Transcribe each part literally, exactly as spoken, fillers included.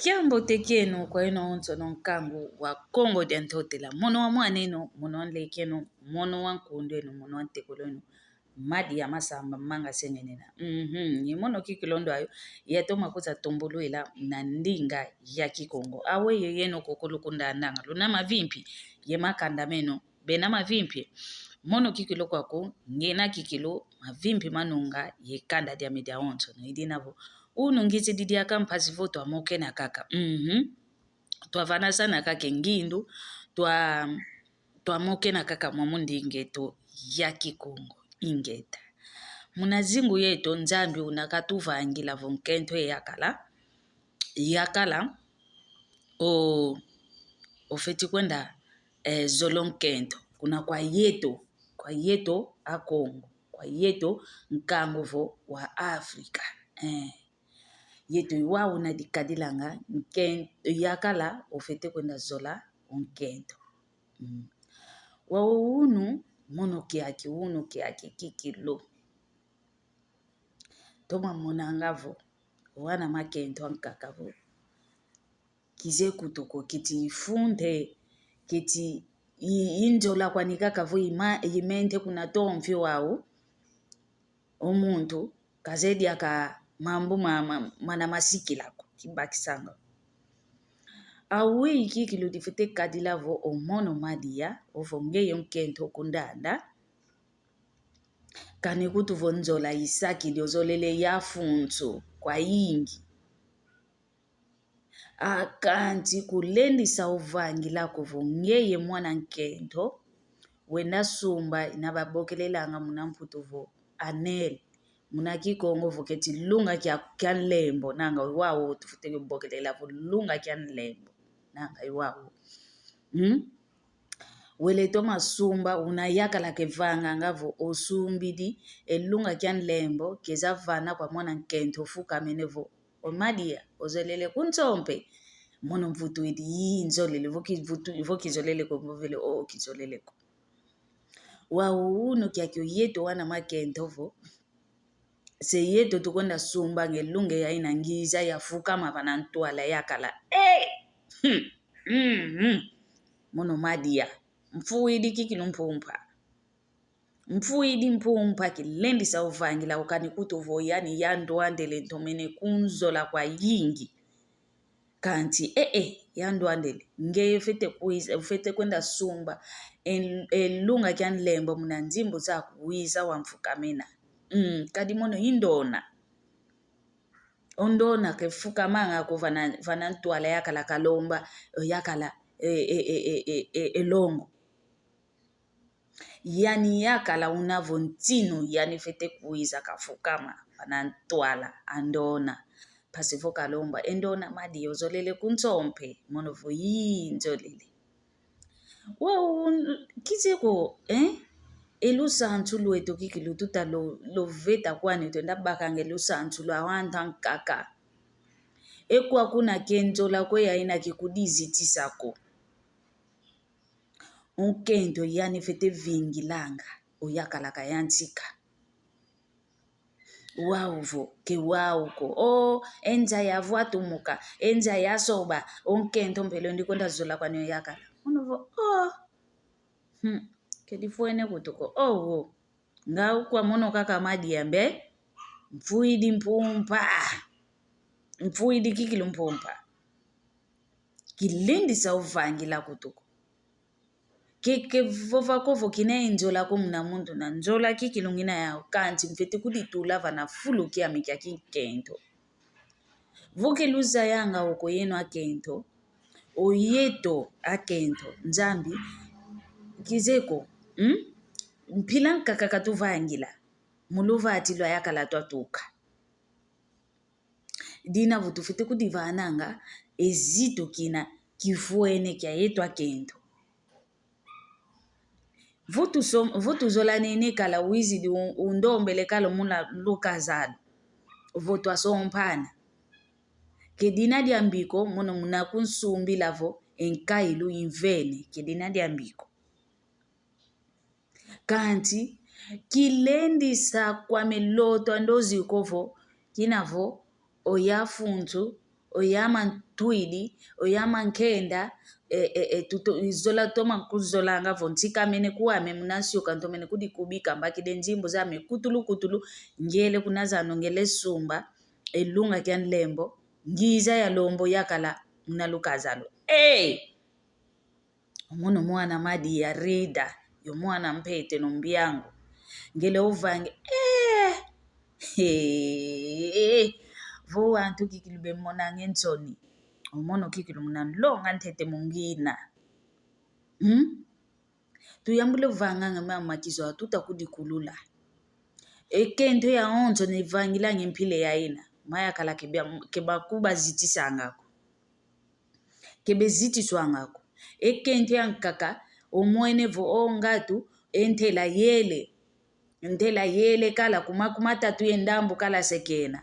Kiambote kieno kwa eno onsono nkangu wa Kongo dia Ntotela. Mono wa mwan'eno, mono wa nlek'eno, mono wa nkund'eno, mono wa ntekol'eno. Madia Masamba Manga Sengenena. Mhm. Ni mono kikilu ndo ayo, yatoma kwiza tumbulwila na ndinga ya Kikongo. Aweyi yeno kukulu kundandanga. Luna mavimpi, ye makanda meno. Bena mavimpi. Mono kikilu kwaku, ngina kikilu, mavimpi manunga ye kanda diame dia onsono. I dina vo, unu ngizidi diaka mpasi vo twamokena kaka. Mhm. Twavanasana kaka e ngindu, twa, twamokena kaka mwamu nding'eto ya Kikongo. Ingeta. Muna zingu yeto, Nzambi una katuvangila vo nkento e yakala, yakala, o, ofeti kwenda, eh, zola o nkento. Kuna kwa yeto, kwa yeto Akongo, kwa yeto nkangu vo wa Afrika. Eh. Yeto i wau una dikadilanga, nken-, yakala ofeti kwenda zola o nkento. Mm. Wau unu, mono kiaki, unu kiaki, kikilu. Toma monanga vo, wana makento ankaka vo, kize kutu ko, keti ifunte, keti i-, inzola kwani kaka vo ima-, imente kuna tomfi wau, o muntu, kazeye diaka mambu ma-, ma-, mana masikila ko, kibakisanga. Aweyi kikilu difwete kadila vo o mono Madia, ovo ngeye o nkento kundanda, kani kutu vo nzola isakidi ozolele ya funsu kwayingi. A, kansi kulendisa uvangila ko vo ngeye mwana nkento, wenda sumba ina babokelelanga muna Mputu vo anel, muna Kikongo vo keti lunga kia, kia nlembo, nanga wau tufwete bokelela vo lunga kia nlembo, nanga wau. Hmm? Wele toma sumba, una yakala ke vanganga vo osumbidi e lunga kia nlembo, keza vana kwa mwana nkento ofukamene vo, o Madia, ozolele kunsompe? Mono mvutu edi, ii, nzolele, vo ki-, vutu, vo kizolele ko, mvovele, o, kizolele ko. Wau unu kiaki o yeto wana makento vo, se yeto tukwenda sumba nge lunga ya ina ngiza ya fukama vana ntwala yakala. Eh! Hmm! Hmm! Hmm! Mono Madia. Mfwidi kikilu mpumpa. Mfwidi mpumpa kilendisa uvangila ukani kutu vo yani ya ndwandele ntomene kunzola kwayingi. Kansi, eh, eh, ya ndwandele. Ngeye fwete kwiza, fwete kwenda sumba. En-, e lunga kia nlembo muna nzimbu zaku wiza wamfukamena. Mm, kadi mono i ndona. O ndona ke fukamanga ko vana, vana ntwala yakala kalomba, yakala, e, e, e longo. Yani yakala una vo ntinu, yani fwete kwiza kafukama vana ntwala a ndona. Mpasi vo kalomba, e ndona Madia ozolele kunsompe? Mono vo ii, nzolele. Wau, kizeye ko, eh? E lusansu lweto kikilu tuta lo, lo veta kwani twenda bakanga e lusansu lwa wanta nkaka. E kwa kuna ke nzola kwe ya ina kikudizitisa ko. O nkento yani fwete vingilanga, o yakala kayantika. Wau vo, ke wau ko. O, e nza ya vwa tumuka, e nza ya soba, o nkento mpe lwendi kwenda zola kwani o yakala. Mono vo, o. Hmm, ke difwene kutu ko. O, wo. Nga kwa mono kaka Madia mbe, mfwidi mpumpa. Mfwidi kikilu mpumpa. Kilendisa uvangila kutu ko. Ke, ke vova ko vo kina e nzola ko muna muntu na nzola kikilu ngina yau, kansi mfwete kuditula vana fulu kiame kia kinkento. Vo ke luzayanga oko yeno akento, o yeto akento, Nzambi, kizeye ko, hmm? Mpila nkaka katuvangila, mu luvati lwa yakala twatuka. Dina vo tufwete kudivananga e zitukina kifwene kia yeto akento. Vo tuso-, vo tuzolanene kala wizidi un-, undombele kala muna lukazalo. Vo twasompana. Ke dina diambi ko, mono muna kunsumbila vo e nkailu imvene. Ke dina diambi ko. Kansi, kilendisa kwame loto a ndozi ko vo, kina vo, oya funsu, oyama ntwidi, oyama nkenda, e, e, e, tuto, izola toma kuzolanga vo ntsikamene kwame muna nsi oka ntomene kudikubika mbakide nzimbu zame kutulu kutulu, ngele kuna zano ngele sumba, e lunga kia nlembo, ngiza ya lombo yakala muna lukaza lo. Ee! Omono mwana Madia Rida, yo mwana mpete no mbiangu. Ngele uvange, ee! Hee! Vo wantu kikilu bemonange nsoni. Omono kikilu muna nlonga ntete mu ngina. Hmm? Tuyambule vanganga mama kizo atuta kudikulula. E kento yawonso nevangilange mpila yayina, mayakala ke bia, ke bakubazitisanga ko. Ke bezitiswanga ko. E kento yankaka, omwene vo o ngatu, e ntela yele. Ntela yele kala kuma, kuma tatu ye ndambu kala se kena.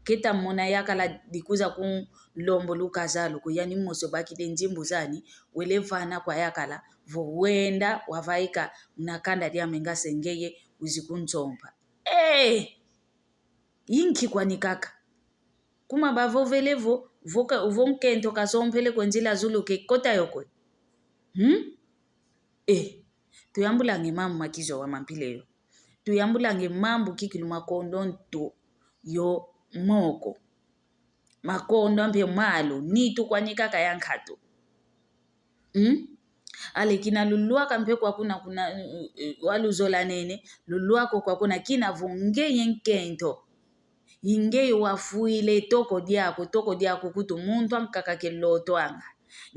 Keta mona yakala dikuza kunlombo lukaza lo ko, yani mosi obakide nzimbu zani, wele vana kwa yakala, vo wenda wavaika muna kanda diame nga se ngeye wizi kunsompa. Ee! Inki kwani kaka? Kuma bavovele vo, vo ka, vo nkento kasompele kwe nzila zulu ke kota yo kwe. Hmm? Eh, tuyambulange mambu makizowa mampila yo. Tuyambulange mambu kikilu makondo ntu yo moko. Makondo mpe malu, nitu kwani kaka ya nkatu. Hmm? Ale kina lulwaka mpe kwa kuna, kuna, eh, eh, waluzola nene, lulwako kwa kuna kina vo ngeye nkento. I ngeye wafwile toko diako, toko diako kutu muntu ankaka ke lotwanga.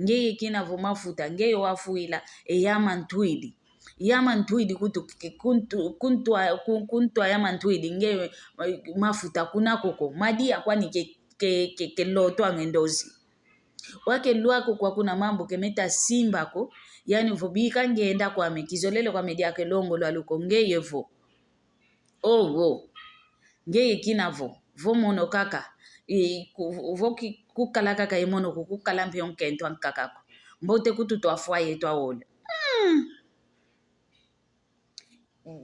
Ngeye kina vo mafuta, ngeye wafwila, e yama ntwidi. Yama ntwidi kutu, ke-, kuntu-, kuntwa-, kun-, kuntwa yama ntwidi, ngeye, eh, mafuta kuna koko. Madia kwani ke, ke, ke, ke lotwanga e ndozi. Wake lwako kwa kuna mambu ke meta simba ko, yani vo bika ngenda kwame, kizolele kwame diaka e longo lwalu ko ngeye vo. Owo. Ngeye kina vo. Vo mono kaka. I, ku, vo ki, kukala kaka e mono ku, kukala mpe o nkento ankaka ko. Mbote kutu twafwa yetu awole. Mm.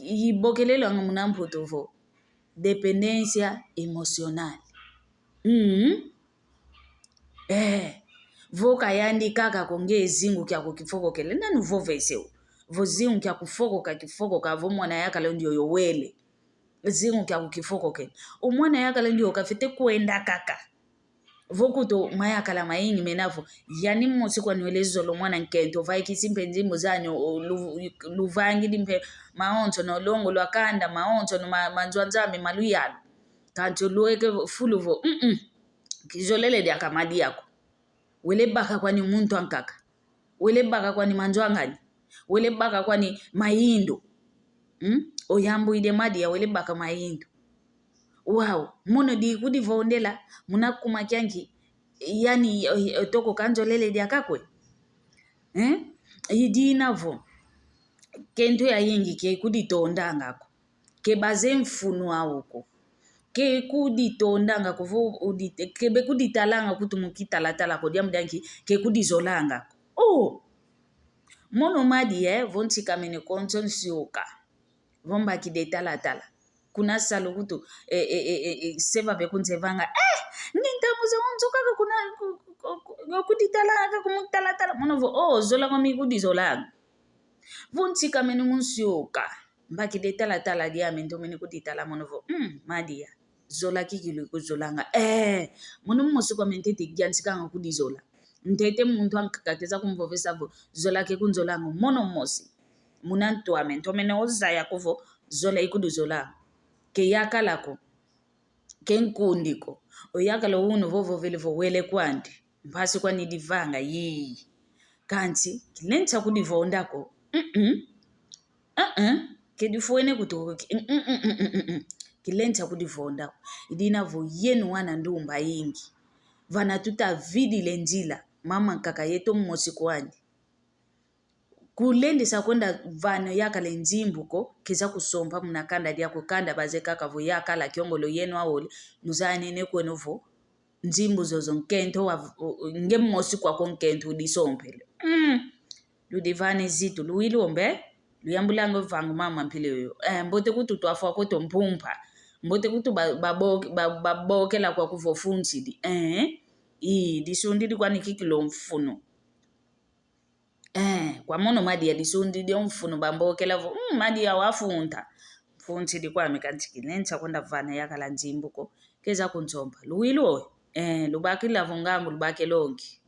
Ibokelelwanga muna Mputu vo dependência emocional. Mm. Eh, vo kayandi kaka ko nge zingu kia kukifokokele. Nani uvovese o? Vo zingu kia kufokoka, kifokoka, vo mwana yakala ndioyo wele. Zingu kia kukifokokele. O mwana yakala ndioyo kafete kwenda kaka. Vo kutu mayakala mayingi mena vo, yani mosi kwani wele zola o mwana nkento, vaikisi mpe nzimbu zanyo, o, lu-, luvangidi mpe mawonso no longo lwa kanda, mawonso no ma-, manzwanza ame ma luyalu. Kansi olweke fulu vo, mm-mm, kizolele diaka Madia ko. Wele baka kwani muntu ankaka. Wele baka kwani manzwangani. Wele baka kwani mayindu. Hmm? Oyambwidi Madia wele baka mayindu. Wau, mono di kudivondela, muna kuma kianki, yani, eh, eh, toko kanzolele diaka kwe. Eh? Idina vo, kento yayingi ke kuditondanga ko. Ke baze mfunu au ko. Ke kuditondanga ko vo, udi-, ke be kuditalanga kutu mu kitalatala ko, diambu dianki, ke kudizolanga ko. Oh! Mono Madia, eh, vo ntsikamene konso nsioka. Vo mbakide talatala. Kuna salu kutu, eh, eh, eh, eh, eh, seva be kunzevanga. Eh, ni ntangu zawonso kaka kuna, ku, ku, ku, ku, kuditalanga, kumutalatala. Mono vo, oh, zola kwami kudizolanga. Vo ntsikamene mu nsioka. Mbakide talatala diame ntomene kuditala mono vo, mm, Madia. Zola kikilu ikuzolanga. Eh, mono mosi kwame ntete igiansikanga kudizola. Ntete muntu ankaka keza kumvovesa vo, zola ke kunzolanga. Mono mosi. Muna ntu ame, ntomene ozaya ko vo, zola ikudizolanga. Ke yakala ko. Ke nkundi ko. Oyakala unu vovovele vo wele kwandi. Mpasi kwani divanga, yii. Kansi, kilensa kudivonda ko. Mm-mm. Uh-uh. Ke difwene kutu, mm, mm. Kilensa kudivonda ko. Idina vo yenu wana ndumba yingi. Vana tutavidile nzila, mama nkaka yetu mosi kwandi. Kulendesa kwenda vana yakala e nzimbu ko, keza kusompa muna kanda diaku kanda baze kaka vo yakala kiongolo yeno awole, nuzanene kweno vo, nzimbu zozo nkento wa, nge mosi kwako nkento udisompele. Mm. Ludivane zitu, luwili ombe, luyambulanga vangu mama mpila yoyo. Eh, mbote kutu twafwa kweto mpumpa. Mbote kutu ba, ba, ba, babokela kwaku vo funsidi. Eh. Ii, disundidi kwani kikilo mfunu. Eh, kwa mono madia disundidi o mfunu bambokela vo, mm, madia wafunta. Mfuntidi kwame kanti kine nsa kwenda vana yakala nzimbu ko. Keza kunsompa. Luwilu oyo. Eh, lubakila vo ngangu, lubakela ongi.